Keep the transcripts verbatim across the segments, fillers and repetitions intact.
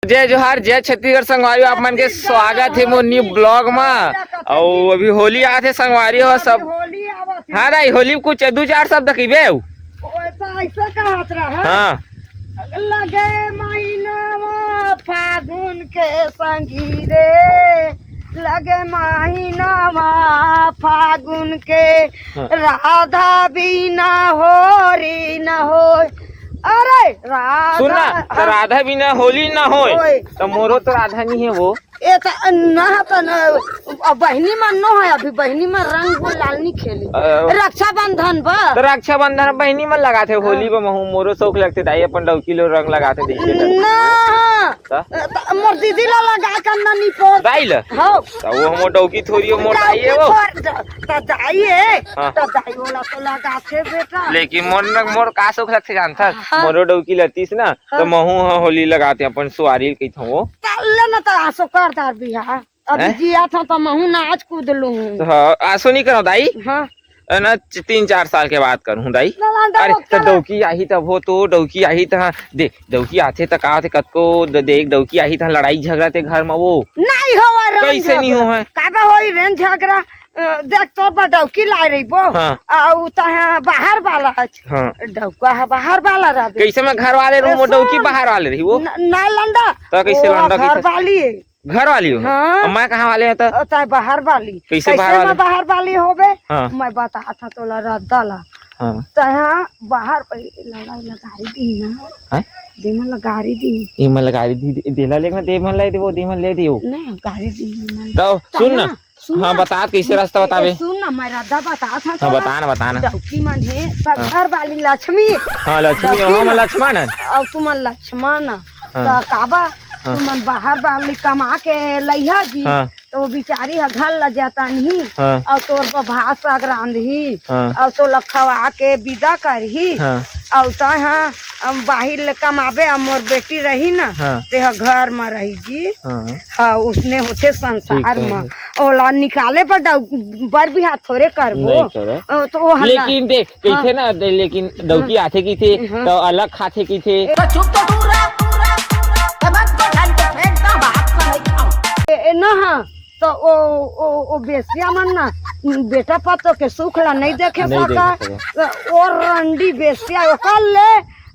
जय जोहार, जय छत्तीसगढ़ संगवारी हो, आप मन के स्वागत हे मोर न्यू ब्लॉग मा। अउ अभी होली आत हे संगवारी हो सब। हाँ दाई, होली में कुछ दू चार शब्द कहिबे। वैसा ऐसे कहत रहा। हाँ। लगे महीनावा फागुन के संगी रे, लगे महीनावा फागुन के, हाँ। राधा बिना होरी न होय। अरे राधा, सुन ना, त हाँ। राधा बिना होली न होय। होय। त मोरो तो राधा नहीं है वो। ए त ना त न, अब बहिनी मन नो है, अभी बहिनी मन रंग गुलाल नहीं खेली। अ, रक्षाबंधन बा। त रक्षाबंधन बहिनी मन लगाथे, होली हाँ। बा महू मोरो शौक लगथे दाई, अपन डौकी लो रंग लगाथे देखे कर। ना। त? त मोर दीदी ला लगा कर ना निपोर। दाई ला? हाँ। त वो हमर डौकी थोड़ी हो, मोर दाई है वो। त दाई है, हाँ। त दाई वाला तो लगाथे बेटा। लेकिन मोर न, मोर का शौक लगथे जानथस? हाँ। मोरो डौकी लतीस ना, हाँ। त महू ह होली लगाते अपन सुवारी कहिथव वो। त ले ना त आसो कर दार बिहा। अभी हैं? जिया था त महू नाच कूद लूँ। त हाँ, आसो नहीं करो दाई। हाँ। ए ना, च-, तीन चार साल के बात करूँ दाई। ना, ना, अरे, ना, त ना। डौकी आही तब हो तो, डौकी आही त हाँ, देख, डौकी आथे त का होथे, कतको द-, देख, डौकी आही त लड़ाई झगड़ा ते घर म वो। नहीं होवय रेन कैसे नहीं झगड़ा। होवय? काबर होई रेन झगड़ा? अ, देख, तोर बर डौकी लाए रहिबो। हाँ। अउ तहाँ बाहर वाला हच। हाँ। डौका ह बाहर वाला रहबे। कैसे मैं घर वाले रहूँ, वो ऐसा डौकी बाहर वाले रही वो? न-, ना लंडा। त कैसे वो लंडा घर कैसे? वाली है। घर वाली हो? हाँ। अब मैं कहाँ वाले हैं त? ओ, तैं बाहर वाली। कैसे कैसे बाहर मैं वाले? बाहर वाली होबे? हाँ। मैं बतात हूँ तोला रद्दा ला। हाँ। तहाँ बाहर, ए, लड़ा, लड़ा गारी दी ना। हैं? दे मन ला गारी दी। ए मन ला गारी दी, दे, देला लेके ना, दे मन ला दे, वो दे मन ले दियो। ना, गारी दी ना। तो सुन ना। सुन हाँ, ना। बता, कैसे रास्ता बताबे? सुन ना, मैं रद्दा बतात हूँ हाँ, तोला। बता ना, बता ना। डौकी मन हे, हाँ। घर वाली लक्ष्मी। हाँ, लक्ष्मी, डौकी हाँ, मैं मन। लक्ष्मण है। अउ तुमन लक्ष्मण। हाँ। त काबा, हाँ। तुमन बाहर बाहर ले कमा के लइहा जी, हाँ। त वो बिचारी ह घर ल जाता नहीं, हाँ। अउ तोर बर भात साग रांधही, हाँ। अउ तोला खवा के विदा करही, हाँ। अउ तैं ह, अम, बाहिर ले कमाबे, अउ मोर बेटी रही ना, हाँ। तेह घर म रही जी। हाँ। हाँ, उसने होथे संसार ठीक म। है। ओला निकाले बर डौ-, बर बिहाव थोरे करबो। नहीं करे। अ, तो वो हल्ला। लेकिन देख, हाँ। कहिथे ना, दे-, लेकिन डौकी हाँ। आथे कहिथे, हाँ। त अलग खाथे कहिथे। तो चुप तो दूर रह, दूर रह, दूर रह। ए, मत को ढंग के फेंक दो, बाप का नहीं खाओ। ए, ए, ना हाँ, तो ओ, ओ, ओ बेसिया मन ना, बेटा पतोह के सुख ला नहीं देखे नहीं सका। देखे सका। ओ रंडी बेसिया, ओकर ले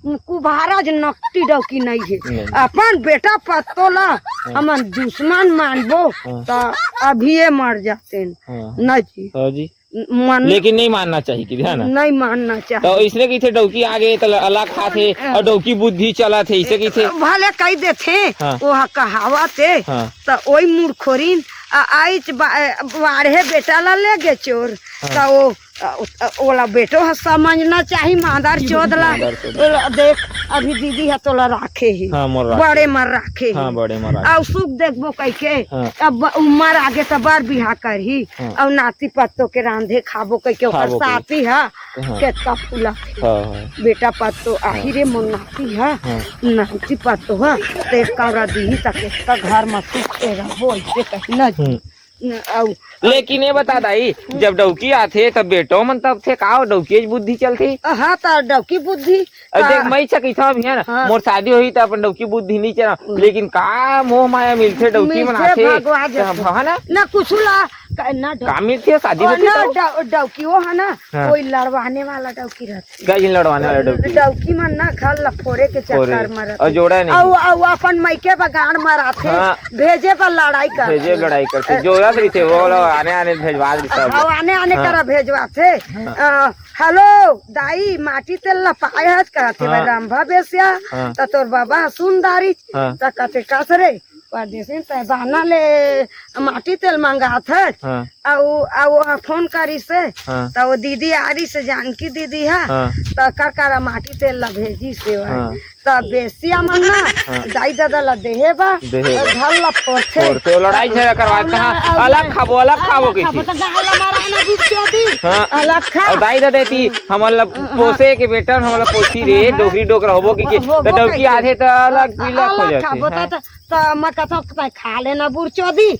कुभारा ज नकटी डौकी नहीं है। नहीं। अपन बेटा पतोह ला हाँ। हमन दुश्मन मानबो, हाँ। त अभी ये मर जाते हैं। हाँ। ना जी। हाँ जी। मन लेकिन नहीं मानना चाहिए कि, है ना? नहीं मानना चाहिए। तो इसने कहिथे डौकी आगे तो अलग खाथे हाँ। अउ डौकी बुद्धि चलत हे, इसे कहिथे। भले कहि देथे, हाँ। वो ह कहावत हे, हाँ। त ओई मुड़खोरिन, आ, आइच बा-, बाढ़े बेटा ला ले गे चोर, हाँ। त वो, अ, अ, ओला बेटो ह समझना चाही, मादर चोद ला। मादर चोद। ओला देख, अभी दीदी ह तोला राखे ही। हाँ, मोर राखे बड़े ही। मर राखे ही। हाँ, बड़े मर राखे। अउ सुख देखबो कहिके, हाँ। अब उमर आगे त बर बिहा करही। हाँ। अउ नाती पतोह के रांधे खाबो कहिके ओकर खाबो कहिके। साथी ह, हाँ। केतका फूला। हाँ, हाँ। बेटा पतोह आही हाँ। रे मोर नाती ह, हाँ। नाती पतोह ह, त एक कमरा दीही त केतका घर म सुख से रहबो, अइसे कही न। हम्म। न, अउ लेकिन ये बता दाई, हम्म। जब डौकी आथे, तब बेटो मन तब थे का, डौकी ज बुद्धि चलथे? हाँ, त डौकी बुद्धि अब देख, का मैं इच्छा कहिथंव अभी, है ना, हाँ। मोर शादी होही त अपन डौकी बुद्धि नहीं चला, हम्म। लेकिन का मोह माया मिलथे, डौकी मन मिलथे, आथे, भगवा त हम, जाथे। है ना? ना कुछ ला, का, ना डौ-, का मिलथे शादी और होथे ना तो? डौ-, डौकी वो है ना, हाँ। कोई लड़वाने वाला डौकी रहथे। का जिन लड़वाने वाला डौकी? डौकी मन ना घर ला फोरे के फोरे। चक्कर में रहथे। और जोड़ा नहीं। अउ, अउ अपन मइके बगान में रहथे, हाँ। भेजे बर लड़ाई करथे। भेजे बर लड़ाई करथे। अ, जोड़ा रहिथे, वो लोग आने, आने भेजवा देथे सब। अउ आने, आने हाँ। करा भेजवाथे। हाँ। अ, हेलो, दाई, माटी तेल ला पाए हस? कहत हे, हाँ। "रंभा बेसिया, हाँ। त तोर बाबा ह सुन डारिस।" हाँ। त कहत हे, "कस रे, परदेसी तैं बहाना ले माटी तेल मंगात हस।" हाँ। अउ, अउ वो ह फोन करिस हे, हाँ। त वो दीदी आ रिस हे, जानकी दीदी ह, हाँ। त कर कर माटी तेल ला भेजिस हे। हाँ। त बेसिया मन ना, हाँ। दाई ददा ला देहे बा, देहे बा। घर ला फोरथे। फोरथे, लड़ाई झगड़ा करवाथे, अउ हाँ, ना, अउ अलग ना, खाबो, अलग अलग खाबो खाबो, कहिथे। त गाल ला मारा ना, बुरचोदी। हाँ। अलग खा। अउ दाई ददा ती, हमन ला हाँ। पोसे के बेटा, हमन ला पोसी रे, हाँ। डोकरी डोकरा होबो कहिके, होबो त डौकी कहिके। आथे त अलग अलग हो जाथे, खाबो, हाँ। त, त, त मैं कहथंव, "तैं खा ले ना, बुरचोदी।"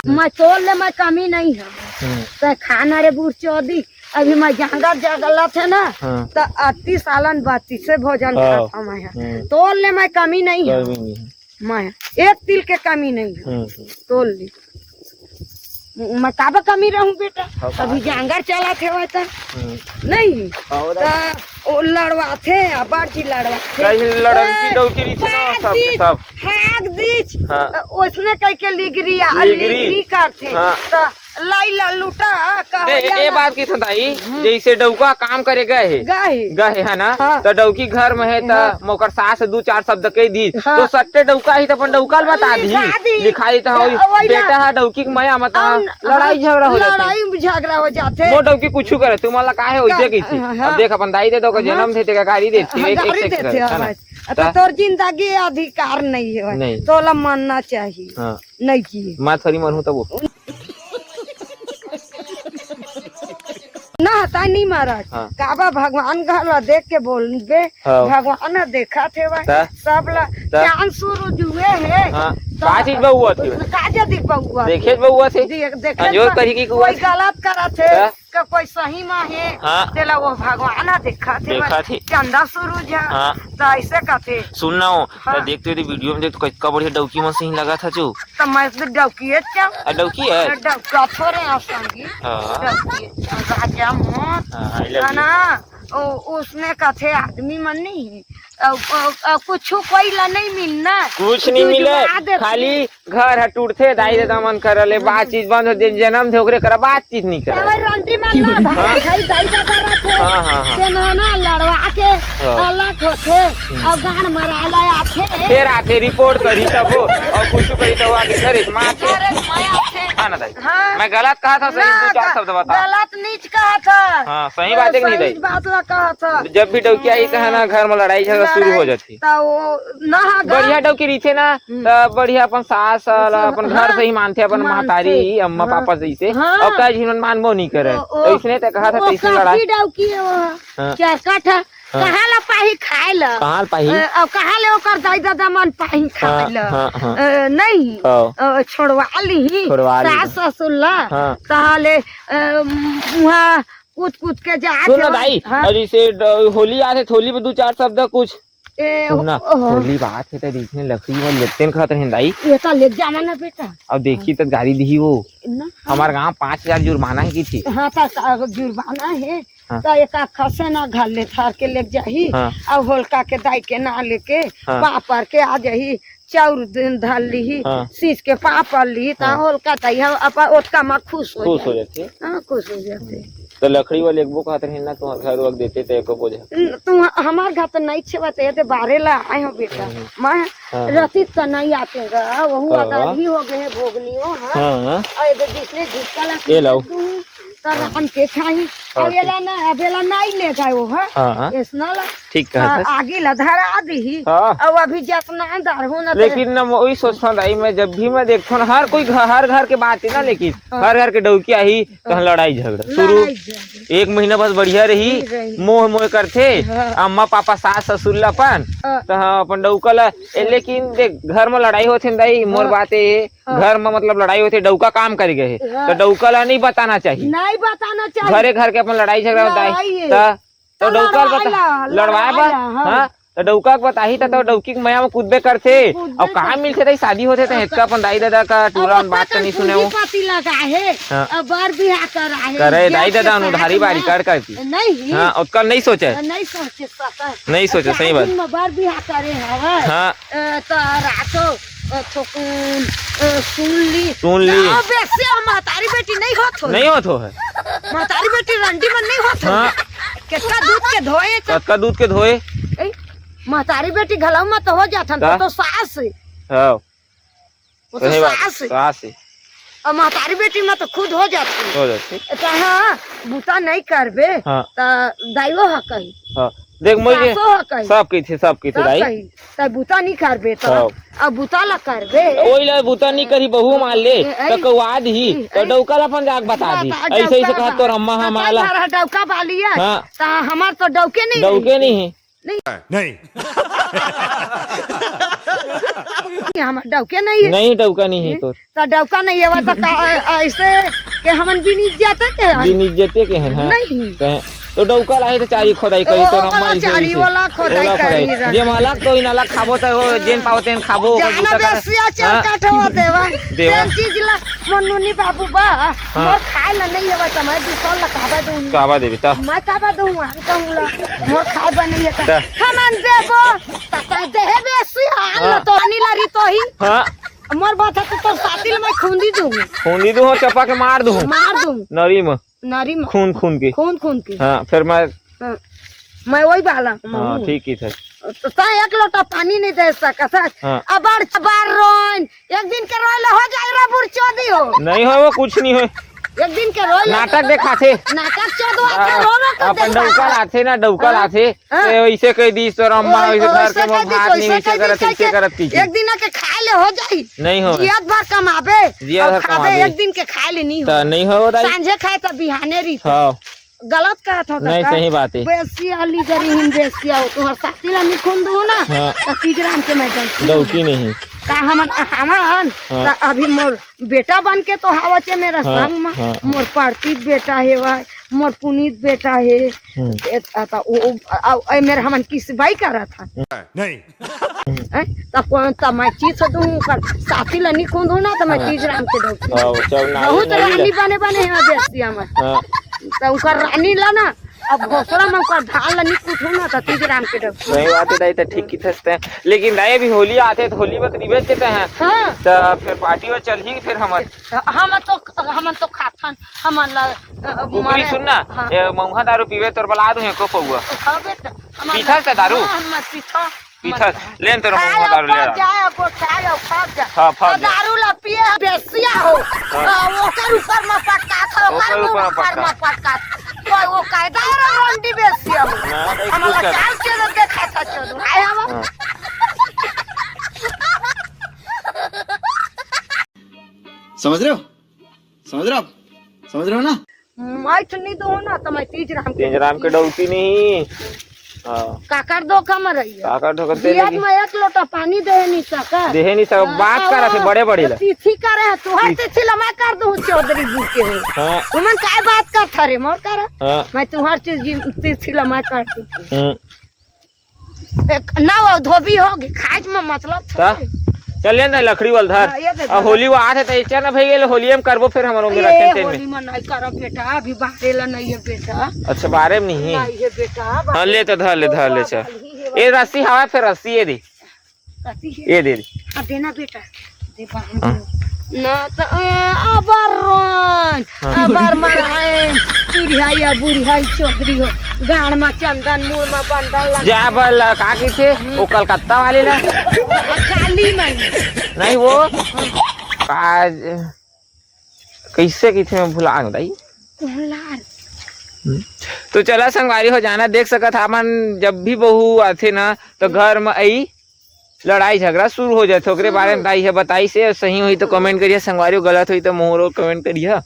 मैं तोर ले मैं कमी नहीं हंव। हम्म। तैं खा ना रे बुरचोदी, अभी मैं जांगर जगलत हे ना, हाँ। त अत्ती सालन बत्तीसे भोजन हाँ। खात हूँ मैं। हम्म। तोर ले मैं कमी नहीं है। कमी नहीं है। मैं एक तिल के कमी नहीं है। हम्म। तोर ले मैं काबर कमी रहूं बेटा? हाँ, अभी बात है। जांगर चलत हे त हम्म। नहीं। हाँ, वो त ओ लड़वाथे, अब्बड़ जी लड़वाथे। कहीं लड़न की तो डौकी रहिथे ना, फाक सबके दीच, सब। फाक दीच। हाँ। ओसने कह के लिगरी आ, लिगरी। लिगरी करथे। हाँ। त लाई ला लूटा, का दे, हो ए जाला? बात की थंदाई, हम्म। जैसे डौका काम करे गए हे। गए हे। गए हे ना? हाँ। त डौकी घर में हे त हाँ। मोकर सास दू चार शब्द कह दी। हाँ। तो सट्टे डौका ही त अपन डौका ल बता दी। लिखा दी। लिखाई त होई, वही बेटा ला। हा डौकी के मया मत हा। अन-, लड़ाई हाँ, झगड़ा हो जाथे। लड़ाई झगड़ा हो जाथे। मोर डौकी कुछु करे, तुमन ला काहे होइसे का-, कहिथे। हाँ। अब देख अपन दाई दे दो का हाँ। जन्म थे, तेका गारी देथे, हाँ, एक, एक गारी सेकंड देथे, करे, हाँ, है ना? बस। त त तोर जिंदगी अधिकार नहीं है, नहीं। तोला मानना चाहिए। हाँ। नहीं किए। मैं थोड़ी मरहूँ तब वो। ना, ताई नहीं महाराज। हाँ। काबा भगवान घर ला देख के बोलबे, हाँ। भगवान ह देखत हे भाई, ता? सब ला ता? चांद सूरज हुए हे। हाँ। ता का चीज बा हुआ थे? का चीज बा हुआ थे? देखे बा हुआ थे? देख, देखे अंजोर बा, करी की कोई हुआ थे? गलत करत हे, ता? का कोई सही मा हे, हाँ। तेला वो भगवान ह देखत हे देखत भाई, हे। चंदा सूरज ह, हाँ। त ऐसे कथे। सुन ना हो, हाँ। त देख तेरी वीडियो में देख, तो कतका बढ़िया डौकी मन सही लगा था जो। त मैं तो डौकिए च। आ, डौकी है? डौका थोड़े आ संगी। हाँ। डौकी है। राजा मोहन। हाँ, I love है you। ना? ओ, उसने कथे आदमी मन नहीं। अ, अ, अ, कुछ कोई ला नहीं मिलना। कुछ नहीं मिले, जुजवा देते। खाली घर ह टूटथे, दाई ददा मन करा ले बातचीत बंद हो, जेन जनम थे ओकरे करा बातचीत नहीं करे। तब रंडी मन ना भाई, हाँ। भाई दाई ददा रथे। हाँ, हाँ, हाँ। तेन ह ना लड़वा के हाँ। अलग होथे, हम्म। अउ गांड मराला आथे। फेर आथे, रिपोर्ट करही तब हो, अउ कुछ करही तब आके घरे मारथे। अरे, मैं आथे। हाँ ना दाई। हाँ। मैं गलत कहा था, सही ना, दो चार ग-, शब्द बता। गलत नीच कहा था। हाँ, सही बात है कि नहीं सही दाई? बात ला कहा था। जब भी डौकी आही, कहा ना, घर में लड़ाई झगड़ा शुरू हो लड़ाई जाती। त वो ना हा गा- बढ़िया डौकी रहिथे ना, हम्म। त बढ़िया अपन सास ला, अपन घर हाँ, से ही मानथे, अपन मानथे। महतारी, अम्मा हाँ। पापा जैसे। हाँ। अउ कई झिन मन मानबो नहीं करे। ओ, ओ, अइसने ते कहा था, ओ, तइसने लड़ा। काकी डौकी है वो। हाँ। चरकट है। हाँ। कहाँ ला पाही खाए ला? कहाँ ला पाही? अ, अउ कहाँ ले ओकर दाई ददा मन पाही खाए हाँ, ला? हाँ, हाँ। अ, नहीं। हाँ। अ, छोड़वा ली। छोड़वा ली। सास ससुर ला। हाँ। तहाँ ले, अ, उहाँ कूद कूद के जात सुन ना हे। दाई, हाँ। अउ जैसे ड-, होली आथे, होली में दू चार शब्द कुछ ए, सुन ना, ओहो। होली बात हे त देखने लकड़ी में लेते न खात रहेन दाई। ये का ले जावा ना बेटा। अब देखी त गारी दिही वो। ना, हाँ। हमार गांव पाँच हजार जुर्माना हे की थी। हाँ, त का जुर्माना हे। हाँ। त एक आखा से ना घर ले थार के ले जाही। हाँ। अब होलका के दाई के ना लेके हाँ। पापड़ के आ जाही। चाउर दिन धर लीही, हाँ। सींच के पापड़ लीही, त हाँ। होलका दाई हम अपन ओतका मा खुश हो खुश हो जाही। जाथे। हाँ, खुश हो जाथे। त लकड़ी वाले एक बो कहत रहे ना, तुम्हार घर वक देते त एको बोझा। न, तुम हमार घर त नहीं छेवा, त ये ते बारे ला आए हो बेटा। हम्म। मैं हाँ, हाँ। रतीत त नहीं आते गा, वहू हाँ। आगाही हो गए हे भोगनी हो, हाँ। हाँ। अउ ये तो दूसरे झुटका ला ये लाओ। तू, त राम के खाही। हाँ, अब ये ला ना, अब ये ला नहीं ले जाओ, हाँ। हाँ। ऐसना ला। ठीक कहा हाँ, था। आगी ला धरा दीही। हाँ। अब अभी जतना दार हो ना ते। लेकिन ना, मैं वही सोचता दाई, मैं जब भी मैं देखता ना, हर कोई घर, हर घर के बात है ना, लेकिन हाँ। हर घर के डौकी आही, तहाँ हाँ। लड़ाई झगड़ा शुरू। लड़ाई झगड़ा। एक महीना बस बढ़िया रही, नहीं रही। मोह मोह करथे, हाँ। अम्मा पापा सास ससुर ला अपन, हाँ। त हाँ, अपन डौका ला, ए, लेकिन देख, घर में लड़ाई होथे न दाई, मोर हाँ। बात ए, हाँ। घर में मतलब लड़ाई होथे, डौका काम करे गए हे, हाँ। त डौका ला नहीं बताना चाहिए। नहीं बताना चाहिए। घरे घर के अपन लड़ाई झगड़ा होता है, लड़ाई है। त तो त डौका ल लड़वाए बता-, ला, लड़वाए लड़वाए बा-, ला, हाँ। हाँ, त डौका के बताही त, त डौकी के मया में कूदबे करथे। कूदबे अउ कहाँ करथे। मिलथे दाई, शादी होथे त अउ हेतका अपन दाई ददा का टूरा अब मन बात ओकर त नहीं सुने हो। पूंजीपति लगा हे, हाँ। अब बर बिहा करा हे, करे दाई ददा, उधारी बारी कर कर दी। नहीं। हाँ, ओतका नहीं सोचे। नहीं सोचे सका। नहीं सोचे, सही बात। दिन में बर बिहा करे हवय। हाँ। अ, त रातो, अ, थोकुन, अ, सुन ली। सुन ली। ना, बेसी हम महतारी बेटी नहीं होत हो। नहीं होत हो है। महतारी बेटी रंडी मन नहीं होत हो। हाँ। केतका दूध के धोए त कतका दूध के धोए? ए, महतारी बेटी घलऊ में तो हो जाथन, का? तो, तो सास है। हाँ। वो तो सही बात, सास है। सास है। और महतारी बेटी में तो खुद हो जाती है। हो जाती। तो हाँ, बूता नहीं करबे, हाँ। त दाइयो हा कही। हाँ। देख, मैं ये सासो हा कही। सब कही थे, सब कही थे सब दाई। कही। त बूता नहीं करबे तो, हाँ। अब बूता ला करबे। ओई ला बूता नहीं करी, बहू मान ले, ए, त ए, कौआ दी, ए, त ए, डौका ला अपन जाके बता दी। बता, ऐसे, ऐसे डौका कहा बा-, तोर अम्मा तो हमारा। तारा डौका बाली है, हाँ। त हमार तो डौके नहीं डौके रही। नहीं है। नहीं। नहीं। ये हमार डौके नहीं है। नहीं, डौका नहीं है ये तोर। त डौका नहीं है, त का, ऐसे के हमन बिन इज्जत के हन। बिन इज्जते के हन, हाँ। नहीं। ते तो डौका लाहे तो चारी खोदाई करी, ओ, तो ओला अम्मा इसे, चारी, इसे। ओला खोदाई ओला खोदाई। करी रहन। जे मालक तो इन अलग खाबो तो वो जेन पाओ तेन खाबो, ओकर जाना जूता काटा। बेसिया चल हाँ। काटवा देवा। देवा। तेन चीज ला, मोर नोनी बाबू बा, हाँ। मोर खाए ला नहीं हवा, त मैं दूसर ला काबा दूँ। काबा देबे त? मैं काबा दूँ, हम कहूँ ला, मोर खाए बा नहीं है त। त? हमन देबो, त, त देहे बेसिया, हाँ। ला तो अनिल अरी तो ही। हाँ। मोर बात है तो तोर साथी ल मैं खूंदी दूँ। खूंदी दूँ, चपा के मार दूँ। मार दूँ। नरी म। नरी म। खून, खून के। खून, खून के। हाँ, फिर मैं हाँ। मैं वही बाला हाँ, हूँ। ठीक ही था। तो ता एक लोटा पानी नहीं दे सकत है। हाँ। अबार, अबार रोन, एक दिन के रोए ले हो जाए रे बुरचोदी हो। नहीं हो, वो कुछ नहीं हो। एक दिन के रोए ले। नाटक देखाथे। नाटक चोदवा के आ, रो रो के अपन देखाथे। डौका लाथे ना, डौका हाँ। लाथे। हाँ। ते वैसे कह दी, तोर अम्मा ओए, वैसे घर ओइसे के कह दी, भात नहीं, ओइसे वैसे कह दी, करत, वैसे कह दी। करत की। एक दिन के खाए ले हो जाई। नहीं हो। जियत भर कमाबे। जियत और भर खाबे, कमाबे। एक दिन के खाए ले नहीं हो। त नहीं हो, दाई। सांझे खाए त बिहाने रही। हाँ। गलत कहत हो नहीं, काका। सही बात है। बेसिया ली जरी हिन बेसिया हो, तुम्हार साथी ला निकुन दू ना, हाँ। त तीज राम के मैं डौकी डौकी नहीं। का हमन, हमन, हाँ। त अभी मोर बेटा बन के तो हावचे मेरा हाँ, संग में, हाँ, हाँ। मोर पार्थिव बेटा हे भाई, मोर पुनीत बेटा हे। हम्म। ए, आ, त ओ, ओ, आ, आ, ए, मेरा हमन किस बाई करत हन। नहीं। हैं? त कौन, त मैं चीज से दूँ, ओकर साथी ला निकुन दू ना, त मैं हाँ। तीज राम के डौकी। हाँ, वो चल ना, बहुत नहीं रानी ले। बने बने हे बेसिया में। हाँ। त ओकर रानी ला ना, अब घोसड़ा में ओकर धान ला निकुन दू ना, त तीज राम के डौकी। सही बात है दाई, त ठीक की थसते हैं। लेकिन दाई, अभी होली आथे, त होली में तो रिबेट देते हैं। हाँ। त फिर पार्टी में चलही फिर हमन। हम तो, हम तो खाथन, हमन ला, अ, कुकरी मारे। सुन ना, हाँ। ए, मऊहा दारू पीबे, तोर बला दूँ एको पौआ। हाँ बेटा, हमन पीथस त दारू? हाँ, हम पीथन। पीथस, ले न तोर खाए मऊहा दारू ले फट आ। जाए, अगो खाए अउ फट जाए। हाँ, फट आ, जाए। दारू ला पिए, बेसिया हो। हाँ। आ, ओकर ऊपर में पटकात हो, ओकर ओकर ऊपर में ऊपर में पटकात। पटकात। कोई वो कायदा रे रंडी बेसिया हो। ना, नहीं, हमला कुछ कर। चाल के देखात चोदू। हाय हवा। हाँ। समझ रहे हो? समझ रहे हो आप? समझ रहे हो ना? मैं तो नहीं दूँ ना, त मैं तीज राम के तीज राम के डौकी नहीं। हाँ। काकर धोखा में रही है। काकर धोखा दे जियत लेगी। मैं एक लोटा पानी दे नहीं सका। दे नहीं सका, हाँ, बात अब करत हे बड़े बड़े ला। तिथि करे है, तुहर तिथि। तिथि ला मैं कर दूँ चौधरी जी के हो। हाँ। तुमन काय बात करत हरे, मोर कर। हाँ। मैं तुहर चीज, तिथि ला मैं कर दूँ। हम्म। एक, ना वो धोबी हो गई, खाए में मतलब का? था। चल ले ना, लकड़ी वाल धर। हाँ, ये दे आ, दे। होली वो आथे त इच्छा ना भई गेल, होली हम करबो फिर हमरो मेरा ये टेंशन में। होली में नहीं करब बेटा, अभी बारे ला नहीं है बेटा। अच्छा, बारे में नहीं है। नहीं है बेटा, हाँ, ले तो धर ले, धर ले, चल। वाली है ए, रस्सी हवा, फिर रस्सी ये दे। रस्सी है। ये दे दे। अब देना बेटा। दे बाहर हाँ। दे। ना त, ए, अबर रोन, हाँ। अबर मरायन, चुरिहाई या बुढ़िहाई चौधरी हो, गाड़ मा चंदन, मुड़ मा बंडल लगा। जा बल, का कहिथे? वो कलकत्ता वाले ला? काली माई। नहीं वो, का, कैसे कहिथे मैं भुला गयो दाई। कौन लार? हम्म। तो चला संगवारी हो जाना, देख सकत हा अपन जब भी बहू आथे ना, तो घर में आई लड़ाई झगड़ा शुरू हो जाथे। ओकरे बारे में हम्म। दाई ह बताइस हे, सही होही तो कमेंट करिहा, संगवारी हो गलत होही तो मोरो कमेंट करिहा।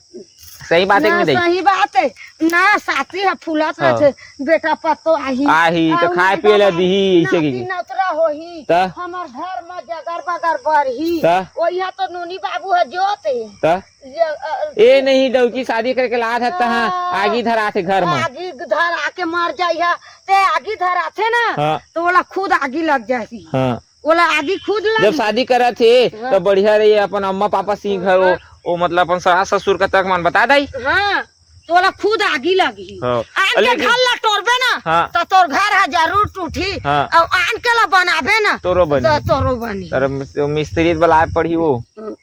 सही बात है कि ना, नहीं दाई? सही बात है। ना, साथी ह फूलत हाँ। रथे, बेटा पत्तो आही। आही, तो अउ खाए ना पिए ला दीही, ऐसे नाती की। नतरा होही। त? हमर घर म जगर बगर बरही। त? ओइहा तो नोनी बाबू ह जोत हे। त? ये, अ, ए नहीं, डौकी शादी करके लात हे, तहाँ हाँ। आगी धराथे घर म। आगी धरा के मर जाइहा, ते आगी धराथे ना, हाँ। तो ओला खुद आगी लग जाही। हाँ। ओला आगी खुद लग जब शादी करत हे, हाँ। तो बढ़िया रही, अपन अम्मा पापा सी घर, हाँ। वो, वो मतलब अपन सास ससुर का तक मन बता दाई। हाँ, तो ओला खुद आगी लगही। हाँ। आन के लेकिन घर ला टोरबे ना, हाँ। तो तोर घर ह जरूर टूटही। हाँ। अउ आन के ला बनाबे ना, तोरो बनी। तो तोरो बनी। तर मिस्त्री बलाए पड़ही वो। हाँ।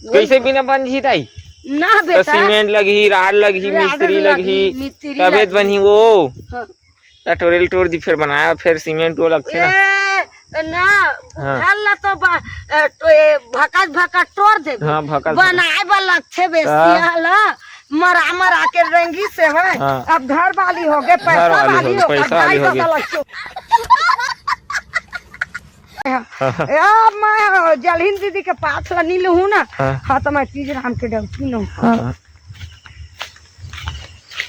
कैसे बिना बन जी ताई? ना तो बेटा। सीमेंट लगही, राड लगही, राड मिस्त्री लगही, लगही, मिस्त्री तबे तो लगही। बनही वो। हाँ। त टोरेल टोर दी, फिर बनाया, फिर सीमेंट वो लगथे ना। ए, ना, हाँ। उधार ला तो बा-, ए, तो ए, भकस भकस टोर देबे। हाँ, भकस भकस। बनाए बर लगथे बेसिया हाँ। ला, मरा मरा के रेंगी से है। हाँ। अब घर वाली हो गए, पैसा घर वाली वाली हो गए, हो गए, पैसा वाली हो गए। लगथे। ए, मैं जलहीन दीदी के पास ला नी लूहूँ ना, हाँ। हाँ, तो मैं तीज राम के डौकी लूँ। हाँ।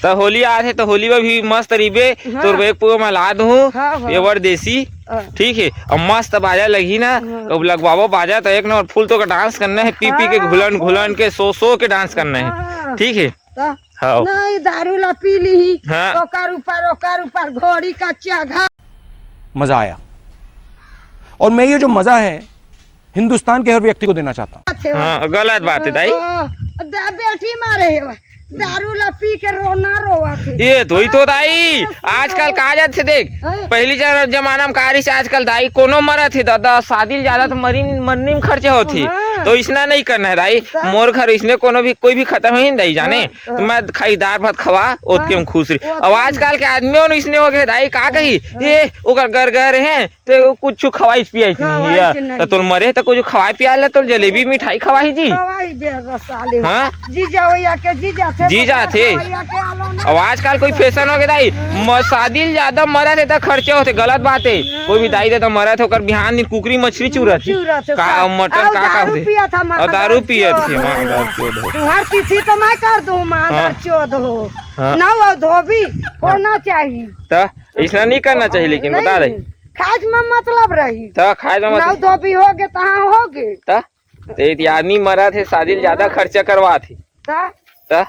त होली आत हे, त होली में भी मस्त रहिबे। हाँ। तोर एक पुआ मैं ला दूँ, हाँ, हाँ। पेवर देसी। हाँ। ठीक है, अब मस्त बाजा लगही ना, हाँ। अब लगवाबो बाजा तो एक नंबर फुल तो का डांस करना है, पी पी के, हाँ, घुलन फुल। घुलन के, सो सो के डांस करना है। हाँ। ठीक है। तो हाँ। नहीं, दारू ला पी ली, हाँ। ओकर ऊपर, ओकर ऊपर घोड़ी का चघा। मजा आया। और मैं ये जो मजा है हिंदुस्तान के हर व्यक्ति को देना चाहता हूँ। हाँ, गलत बात है दाई। ओ, दा-, बेटी मारे है, दारू ला पी के रोना रोवा थे। ये धोई तो दाई, आजकल का जात से देख, हाँ। पहली जन-, जमाना में का रहिस, आजकल दाई कोनो मरत है दादा, शादी ले ज्यादा तो मरी, मरनी में खर्चा होत है। हाँ। तो इसना नहीं करना है दाई। तो? मोर घर इसने कोनो भी, कोई भी खत्म ही नहीं दाई जाने। हाँ, तो हाँ। मैं खाई दार भात खवा, ओतके हाँ। में खुश रही। ओतके अब में। आजकल के आदमी हो न इसने हो गए दाई, का कही? हाँ। ये ओकर घर घर है, तो कुछ खवाइस पियाइस नहीं खवाइस है। नहीं। तो तोर मरे तो कुछ खवाए पिया ले, तोर जलेबी मिठाई खवाई जी। खवाई बे रसाले। हाँ? जी जाओ या के जी जाथे, जी जाथे। खवाई या के आलो ना। अब आजकल कोई फैशन हो गया दाई, म-, शादी ले ज्यादा मरत है तो खर्चा होते, गलत बात है। हाँ। कोई भी दाई दे तो मरत है, ओकर बिहान दिन कुकरी मछली चूरत है। चूरत है, का का? मटन और का का दारू होते? पिया था, और दारू मादर पियत चोद। थी, मादर चोद हो। तुम्हार तिथि तो मैं कर दूं, मादर हाँ। चोद हो। हाँ। ना वो धोबी होना चाहिए। तो इसना नहीं करना चाहिए, लेकिन बता दे। नहीं, खाज में मतलब रही। तो खाज में मतलब नौ धोबी हो गए, तहाँ हो गए। तो ते आदमी मरत है, शादी ले ज्यादा खर्चा करवात है। तो तो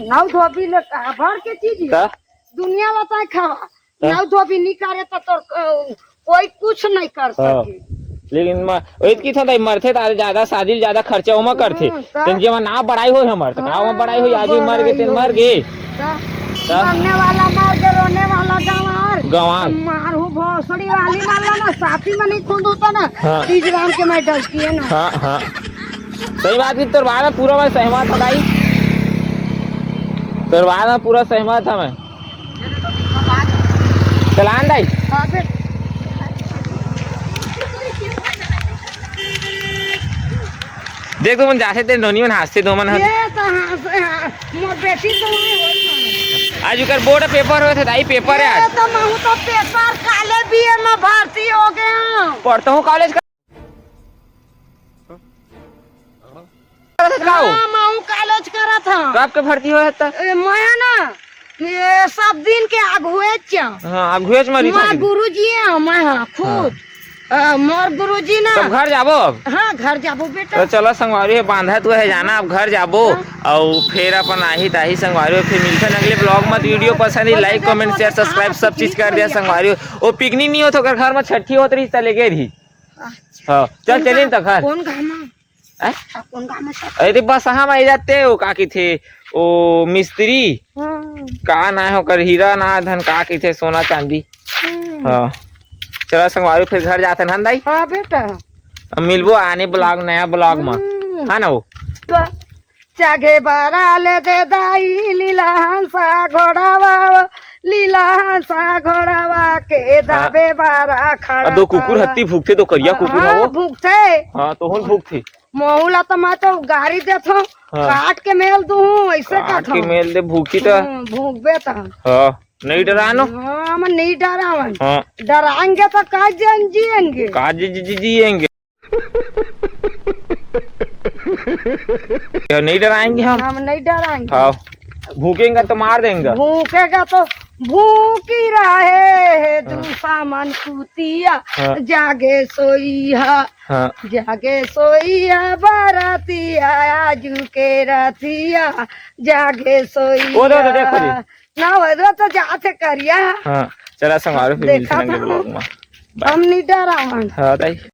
नौ धोबी ले कहा भर के चीज है। तो दुनिया बताए खावा। तो नौ धोबी नहीं करे तो तोर, अ, कोई कुछ नहीं कर हाँ। सके। लेकिन म-, ओइत की था, मरथे तारे ज्यादा, शादी ले ज्यादा खर्चा ओमा करथे। हम्म, तो? तेन जेमा ना बड़ाई होय हमर, तो का ओमा बड़ाई होय? आदमी मर गे, तेन मर गे। तो? तो? मरने वाला मर गे, रोने वाला गंवार। गंवार। मार हूँ भोसड़ी वाली वाला ना, साथी में नहीं खुंद होता ना, हाँ। तीज राम के मैं डरती है ना। हाँ, हाँ। सही बात है, तोर बात में पूरा मैं सहमत हूँ भाई। तोर बात में पूरा सहमत हूँ मैं। चलान दाई। हाँ, फिर। देख तो मन जाथे ते नोनी मन हंसथे दो मन हंस। ये तो हंस, हाँ, मोर बेटी तो वही होई है। आज ओकर बोर्ड पेपर होत हे दाई, पेपर है ये आज। तो महू तो पेपर काले बीए में भर्ती हो गया। पढ़ता हूँ कॉलेज का। करत हस का हो? हाँ, मैं हूँ कॉलेज करत हूँ। कब के भर्ती होय हस त? ए, मैं ना, ये सब दिन के आगुएच। हाँ, आगुएच मरी मैं था। गुरुजी है, मैं हाँ, खुद। हाँ। अ, मोर गुरुजी ना। तब घर जाबो अब? हाँ, घर जाबो बेटा। तो चलो संगवारी है, बांधा तो है जाना, अब घर जाबो। हाँ। अउ फेर अपन आही ताही संगवारी हो, फिर मिलथन अगले vlog में। Video पसंद ही, like, comment, share, subscribe सब चीज कर दिया संगवारी हो। ओ पिकनिक नहीं होत, ओकर घर में छठी होत रही, चले गए रही। अच्छा। हाँ, चल, कौन चलिन गाँव? त घर। कौन गाँव में? हैं? आ, कौन गाँव में सब? अरे, बस हम आ जाते हो, का कहिथे, ओ मिस्त्री। हाँ। का ना है ओकर, हीरा ना धन, का कहिथे, सोना चांदी। हम्म। हाँ। चला संगवारी, फिर घर जाते हन दाई। हाँ बेटा। अब मिलबो आने vlog, नया vlog में। हम्म। हाँ ना वो? तो चाघे बारा ले दे दाई, लीला हंसा घोड़ावा, लीला हंसा घोड़ावा के हाँ। दाबे बारा खड़ा अब दो कुकुर पावा। हत्ती भूखथे, दो करिया कुकुर हाँ, हवो। भूखथे। हाँ, तो हुन भूखथे। महू ला तो मैं तो गारी देथों, हाँ। काट के मेल दूँ, ऐसे काट के मेल दे, भूखी तो। हम्म, भूखबे तो। हाँ, नहीं डरानो। हाँ, हम नहीं डरावन। हाँ। डराएंगे तो का जन जिएंगे। का जी, जी, जी, जिएंगे। ये नहीं डराएंगे हम। हम नहीं डराएंगे। हाँ। भूखेंगे तो मार देंगे। भूखेगा तो भूखी रहे है हाँ। दुश्मन कुतिया। हाँ। जागे सोई है। हाँ। जागे सोई है बरतिया आजू के रतिया। जागे सोई ओ, दे, दे, देखो जी। है। ना हो, वो तो जात है करिया। हाँ, चला संगवारी, फिर देखा मिलते हैं अगले था। Vlog में। Bye। हम नहीं डरावन। हाँ, दाई।